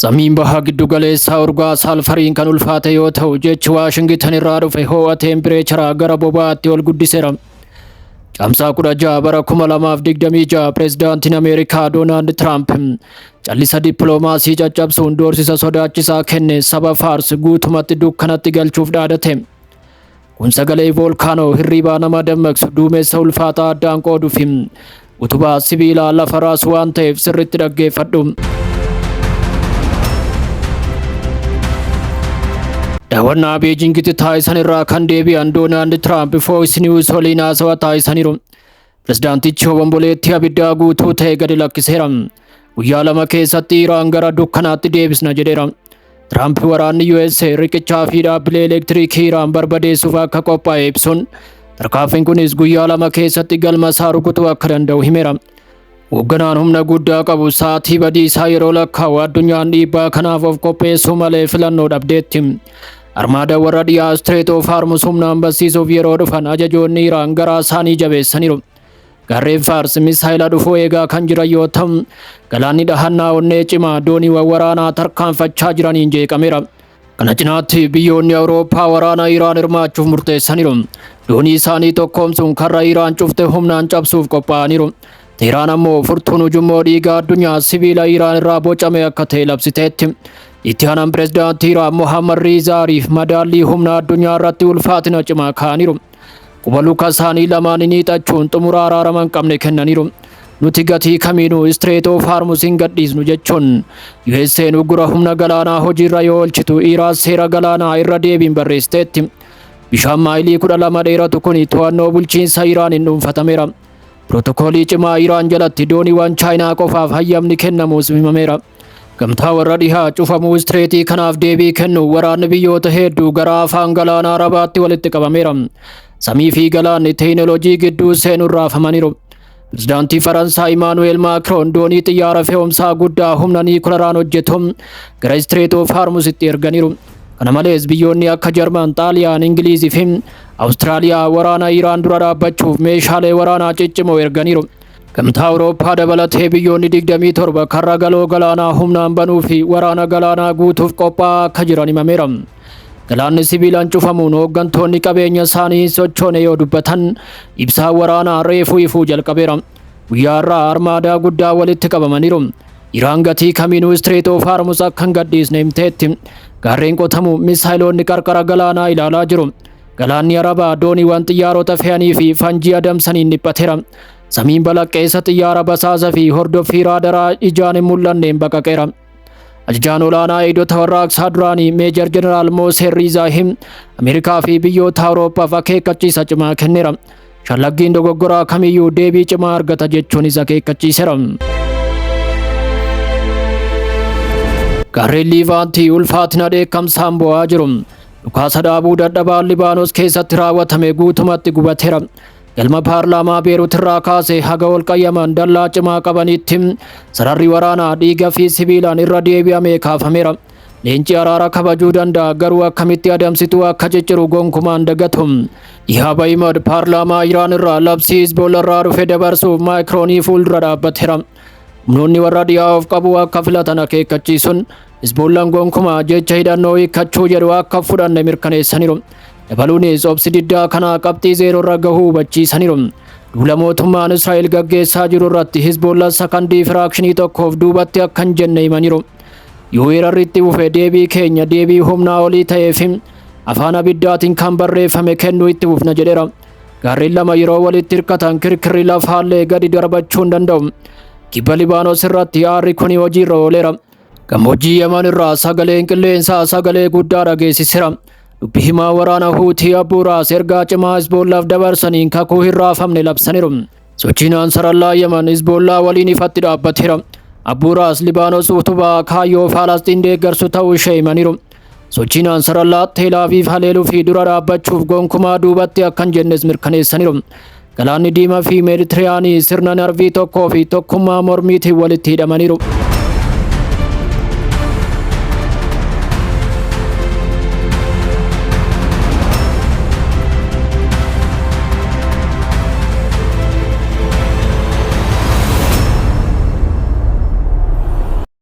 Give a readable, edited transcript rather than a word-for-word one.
Samiin baha giddugaleessaa urgaa saalfariin kan ulfaate yoo ta'u, jechi Waashingitan irraa dhufe ho'a teempireecharaa gara boba'aatti ol guddiseera. Caamsaa 16 bara 2026 pireezidaantiin Ameerikaa Doonaald Tiraamp callisa dippiloomaasii caccabsuun doorsisa sodaachisaa kenne saba Faars guutumatti dukkanatti galchuuf dhaadate. Kun sagalee voolkaanoo hirriibaa nama dammaqsu, duumessa ulfaataa addaan qooduu fi utubaa sibiilaa lafa raasu waan ta'eef sirriitti dhaggeeffadhu. Daawwannaa Beejingitti taasisan irraa kan deebi'an Doonaald Tiraamp Fox News waliin haasawa taasisaniiru. Pirezidaantichi obomboleettii abiddaa guutuu ta'e gadi lakkiseera. Guyyaa 2 keessatti Iraan gara dukkanaatti deebisna jedheera. Tiraamp waraanni USA riqichaa fi dhaabbilee elektiriikii Iraan barbadeessuuf akka qophaa'e ibsuun, tarkaanfiin kunis guyyaa 2 keessatti galma isaa rukutuu akka danda'u himeera. Hoogganaan humna guddaa qabu sa'aatii badiisaa yeroo lakkaa'u addunyaan dhiibbaa kanaaf of qopheessuu malee filannoo dhabdeetti. Armaada warra dhiyaa Strait of Hormuz humnaan barsiisuuf yeroo dhufan ajajoonni Iraan garaa isaanii jabeessaniiru. Gaarreen Faars misaayila dhufuu eegaa kan jiran yoo ta'u, galaanni dhahannaa onnee cimaa dooniiwwan waraanaa tarkaanfachaa jiraniin jeeqameera. Kana cinaatti biyyoonni Awurooppaa waraana Iraan hirmaachuuf murteessaniiru. Doonii isaanii tokkoomsuun karra Iraan cufte humnaan cabsuuf qophaa'aniiru. Teheraan ammoo furtuun ujummoo dhiigaa addunyaa sibiila Iraan irraa bocame akka ta'e labsiteetti. Itti aanaan pireezidaantii Iraan Mohammad Riizaa Ariif madaallii humna addunyaa irratti ulfaatina cimaa kaa'aniiru. Quba luka isaanii lamaaniin hiixachuun xumura araarama hin qabne kennaniiru. Nuti gatii kamiinuu Strait of Hormuz hin gadhiisnu jechuun USA'n uggura humna galaanaa hojiirra yoo oolchitu Iraan seera galaanaa irra deebiin barreessiteetti. Bishaan maayilii 12 dheeratu kun to'annoo bulchiinsa Iraaniin dhuunfatameera. Pirootokoolii cimaa Iraan jalatti dooniiwwan Chaayinaa qofaaf hayyamni kennamuus himameera. Gamtaa warra dhihaa cufamuu Istireetii kanaaf deebii kennu waraanni biyyoota hedduu gara afaan galaana Arabaatti walitti qabameera. Samii fi galaanni teekinooloojii gidduu seenuun raafamaniiru. Pirezidaantii Faransaay Imaanu'eel Maakiroon doonii xiyyaara fe'umsaa guddaa humna niikularaan hojjetu gara Strait of Hormuzitti erganiiru. Kana malees biyyoonni akka Jarman, Xaaliyaan, Ingilizii fi Awustiraaliyaa waraana Iraan dura dhaabbachuuf meeshaalee waraanaa ciccimoo erganiiru. Gamtaa Awurooppaa dabalatee biyyoonni 27 karra galoo galaanaa humnaan banuu fi waraana galaanaa guutuuf qophaa'aa akka jiran himameera. Galaanni sibiilaan cufamuun hooggantoonni qabeenya isaanii hin sochoone yoo dubbatan ibsaan waraanaa reefuu ifuu jalqabeera. Guyyaa har'aa armaadaa guddaa walitti qabamaniiru. Iraan gatii kamiinuu Strait of Hormuz akka hin gadhiisne himteetti. Gaarreen qotamu misaayiloonni qarqara galaanaa ilaalaa jiru. Galaanni Arabaa dooniiwwan xiyyaarota fe'anii fi fanjii adamsaniin dhiphateera. Samiin balaqqeessa xiyyaara basaasa fi hordoffii raadaraa ijaan hin mul'anneen baqaqeera. Ajajaan olaanaa eegdota warraaqsaa duraanii Meejar Jeneraal Mooseen Riizaahim Ameerikaa fi biyyoota Awurooppaaf akeekkachiisa cimaa kenneera. Shallaggiin dogoggoraa kamiyyuu deebii cimaa argata jechuunis akeekkachiiseera. Gaarreen Liivaantii ulfaatina dheekkamsaan bo'aa jiru. Dhukaasa dhaabuu dadhabaan Libaanos keessatti raawwatame guutumatti gubateera. Galma paarlaamaa Beerut irraa kaasee haga ol qayyaman dallaa cimaa qabanitti sararri waraanaa dhiiga fi sibiilaan irra deebi'amee kaafameera. Leenci araara kabajuu danda'a, garuu akkamitti adamsituu akka cicciru gonkumaan dagatu. Ihaab Ahimad paarlaamaa Iraan irraa labsii Hizbolla irraa dhufe dabarsuuf maayikiroonii fuuldura dhaabbateera. Humnoonni warra dhiyaa of qabuu akka filatan akeekkachiisuun Hizbollaan gonkumaa jecha hidhannoo hiikkachuu jedhu akka fudhanne mirkaneessaniiru. Dabaluunis obsi diddaa kanaa qabxii zeeroo irra gahuu hubachiisaniiru. Duula mootummaan Israa'el gaggeessaa jiru irratti Hizbollaan sakandii firaakshinii tokkoof duubatti akka hin jenne himaniiru. Yoo weerarri itti fufe deebii keenya deebii humnaa olii ta'ee fi afaan abiddaatiin kan barreeffame kennuu itti fufna jedheera. Gaarreen lama yeroo walitti hirkatan kirkirri lafaallee gadi darbachuu hin danda'u. Kibba Libaanos irratti aarri kuni hojiirra ooleera. Gammoojjii Yaman irraa sagaleen qilleensaa sagalee guddaa dhageessiseera. Dubbi himaa waraana Huutii Abbuuraas ergaa cimaa Hizboollaaf dabarsaniin kakuu hin raafamne labsaniiru. Sochiin Ansarallaa Yaman Hizboollaa waliin ifatti dhaabbateera. Abbuuraas Libaanos utubaa kaayyoo Faalasxiin deeggarsu ta'uu ishee himaniiru. Sochiin Ansarallaa Teel Aviv haleeluu fi dura dhaabbachuuf gonkumaa duubatti akka hin jennes mirkaneessaniiru. Galaanni Diimaa fi Meeditiraanii sirna narvii tokkoo fi tokkummaa mormiitiin walitti hidhamaniiru.